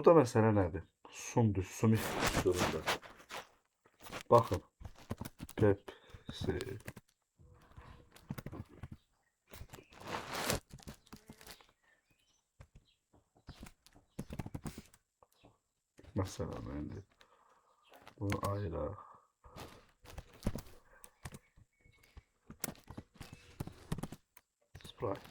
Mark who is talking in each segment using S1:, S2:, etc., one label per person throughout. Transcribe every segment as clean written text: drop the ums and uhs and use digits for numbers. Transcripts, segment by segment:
S1: Burada məsələ nədir? Sumdur, sumif düsturunda. Baxın. Pepsi. Məsələn, indi bunu ayıraq. Sprite.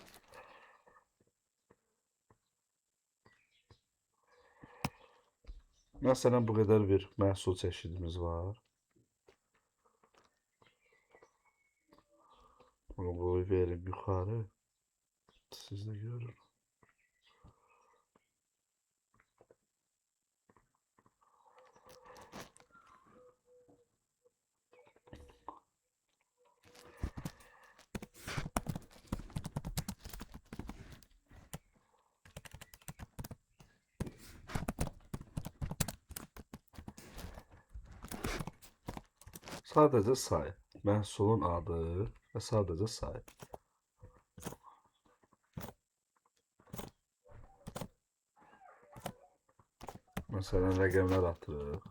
S1: Məsələn, bu qədər bir məhsul çeşidimiz var. Bunu qoy verim yuxarı. Siz də görün. Sadəcə say. Məhsulun adı və sadəcə say. Məsələn, rəqəmlər atırıq.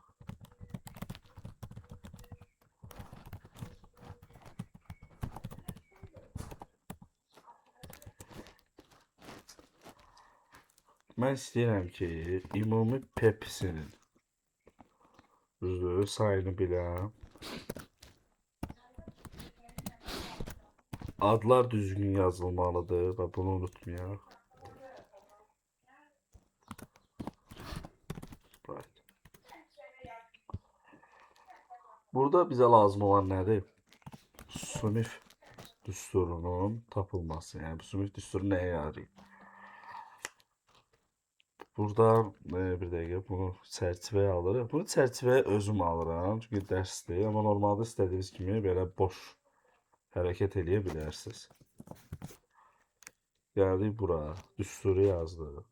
S1: Mən istəyirəm ki, ümumi Pepsi-nin düzdür, sayını biləm. Adlar düzgün yazılmalıdır və bunu unutmayaq. Sprite. Burada bizə lazım olan nədir? Sumif düsturunun tapılması. Yəni, bu sumif düsturu nəyə yarayır? Buradan bir dəqiqə bunu çərçivəyə alırıq. Bunu çərçivəyə özüm alıram. Çünki dərsdir. Amma normalda istədiyiniz kimi belə boş hərəkət eləyə bilərsiniz. Gəldik bura. Düsturu yazdıq.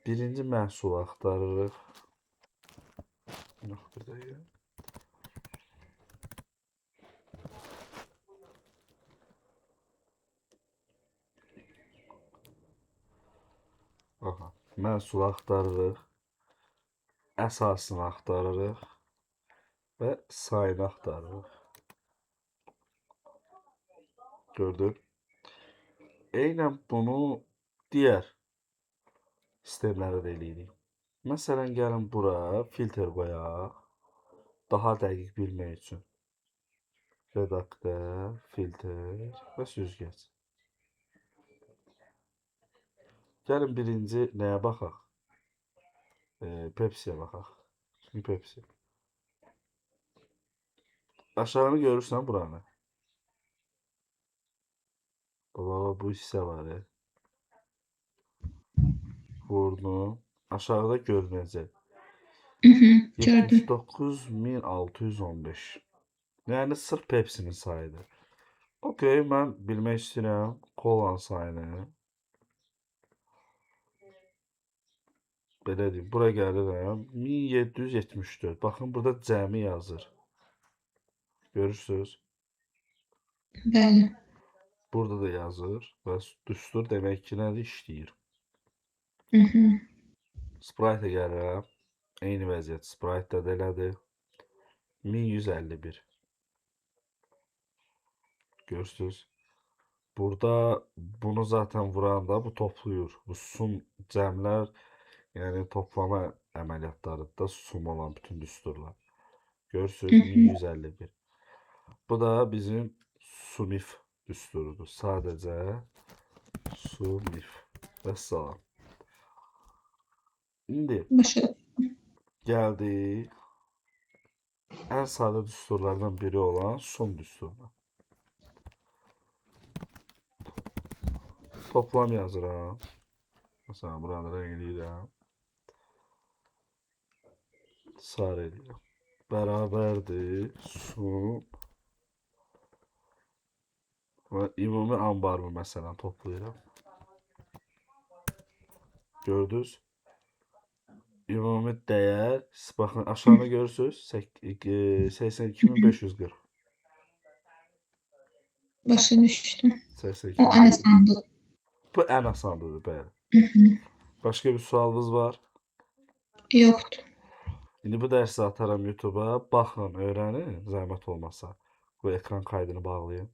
S1: Birinci məhsulu axtarırıq. Yox, bir dəqiqə. Aha, məhsulu axtarırıq. Əsasını axtarırıq və sayını axtarırıq. Gördün? Eynən bunu digər sistemlərə də eləyirik. Məsələn, gəlin bura filtr qoyaq. Daha dəqiq bilmək üçün. Redaktə, filtr və süzgəc. Gəlin birinci nəyə baxaq? Pepsi'yə baxaq. Çünki Pepsi. Aşağını görürsən buranı. Baba, bu hissə var. Vurdum. Aşağıda görünəcək.
S2: Gördüm.
S1: 79.615. Yəni sırf Pepsi'nin sayıdır. Okey, mən bilmək istəyirəm kolanın sayını. Belə deyim, bura gəlirəm. 1774. Baxın, burada cəmi yazır. Görürsünüz?
S2: Bəli.
S1: Burada da yazır və düstur demək ki, nədir? İşləyir. Sprite-ə gəlirəm. Eyni vəziyyət Sprite-də də elədir. 1151. Görürsünüz? Burada bunu zaten vuranda bu toplayır. Bu sum cəmlər, yəni toplama əməliyyatlarıdır da sum olan bütün düsturlar. Görürsünüz? 1151. Bu da bizim sumif düsturudur. Sadəcə sumif. Vəssalam. İndi gəldik ən sadə düsturlardan biri olan sum düsturuna. Toplam yazıram. Məsələn, buranı rəng eləyirəm. Sarı eləyirəm. Bərabərdir sum və ümumi ambarımı məsələn toplayıram. Gördünüz? Ümumi dəyər, baxın aşağıda görürsünüz, 82.540.
S2: Başa düşdüm.
S1: 82.
S2: O ən asandır.
S1: Bu ən asanıdır, bəli. Başqa bir sualınız var?
S2: Yoxdur.
S1: İndi bu dərsi ataram YouTube-a. Baxın, öyrənin, zəhmət olmasa. Bu ekran kaydını bağlayın.